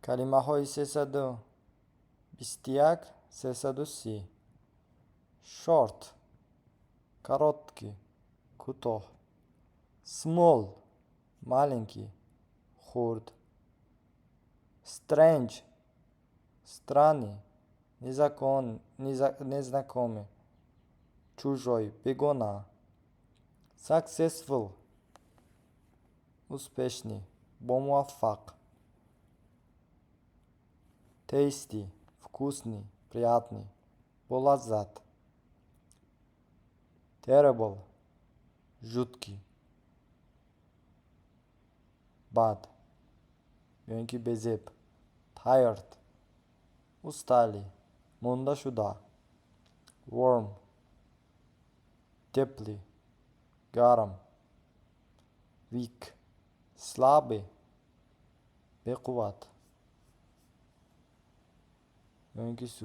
Калимаҳои 321, 330. Short, короткий, кӯтоҳ. Small, маленький, хурд. Strange, странный, незнакомый, чужой, бегона. Successful, успешный, бомуваффақ. Tasty, вкусный, приятный, болаззат. Terrible, жуткий, бад ё ин ки безеб. Tired, усталый, мондашуда. Warm, тёплый, гарм. Weak, слабый, беқувват ё ин ки суст.